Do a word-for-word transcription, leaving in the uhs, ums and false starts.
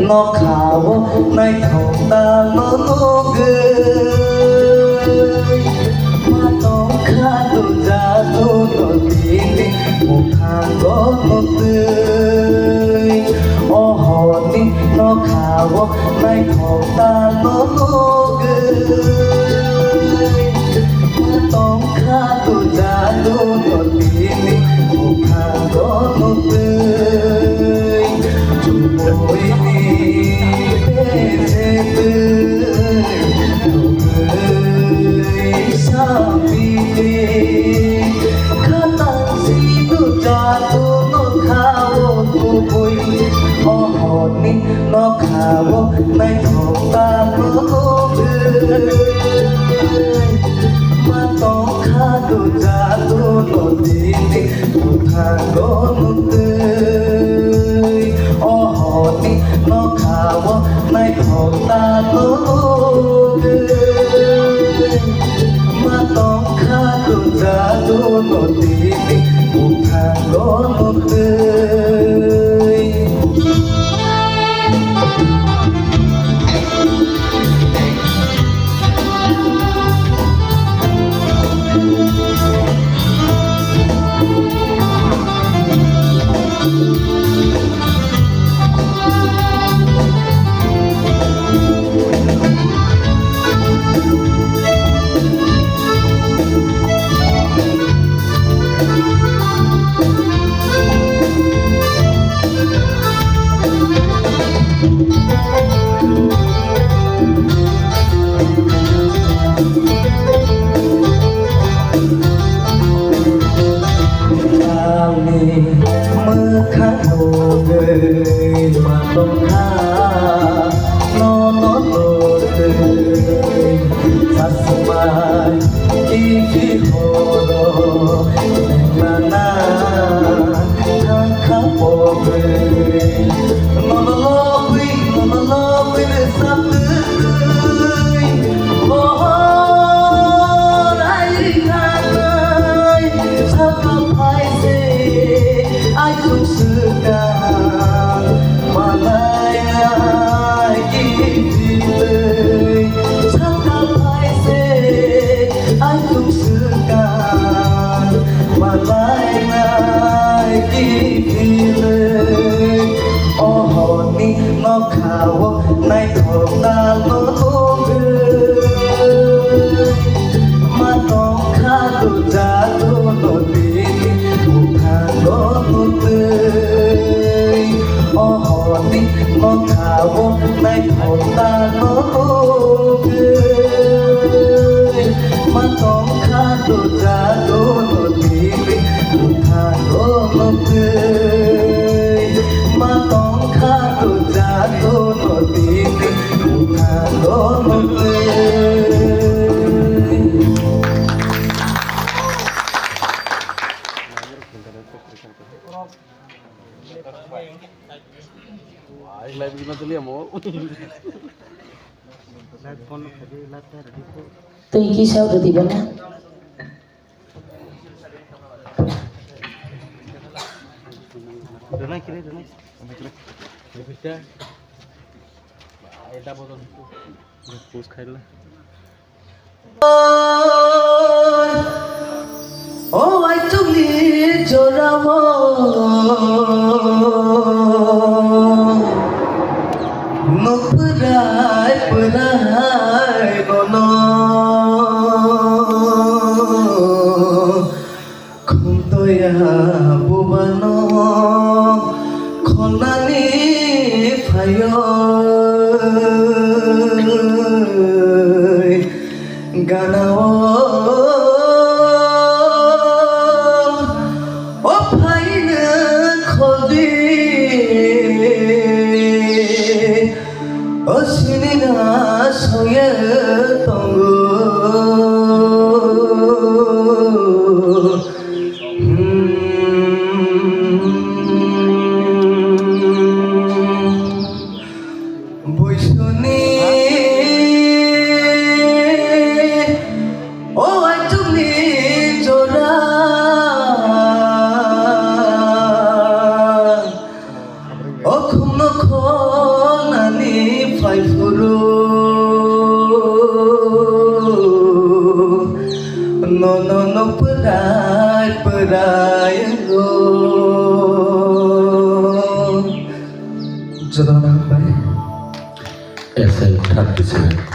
Nokhao naithok tamo nugwi, ma tongkha dujadu no tini mukhango nukwi. Ohoni nokhao naithok tamo nugwi, ma tongkha dujadu no tini mukhango nukwi. Bwthango nukwi, ohoni nokhao naithok ta nukwi. Ma tongkha dujadu no tini bwthango nukwi. Ani mwkhang nugwi ma tongkha, nono nugwi chasmai kiphilwi horo nana thangkha pogwi. Nono lobwi, nono lobwi rwchaptwi mohor ai thangnai. Sakha phaise aichuk swkang malainai kiphilwi. Sakha phaise aichuk swkang malainai kiphilwi. Ohoni nokhao naithok ta nugwi. Ma tongkha dujadu no tini bwthango nukwi. Ohoni nokhao naithok ta nugwi. Ma tongkha dujadu no tini bwthango nukwi. Ma tongkha dujadu no tini bwthango nukwi. Thank you, sir. O aichukni jorao nuk pwrai pwrai bono. Khumtoya bubano khonani phaioi ganao o phaino khodi o sinina soye tongo. Buisuni o aichukni jora o khumno kho Nono pwrai pwrai wngo. Jotono hambai. S L thirty-seven.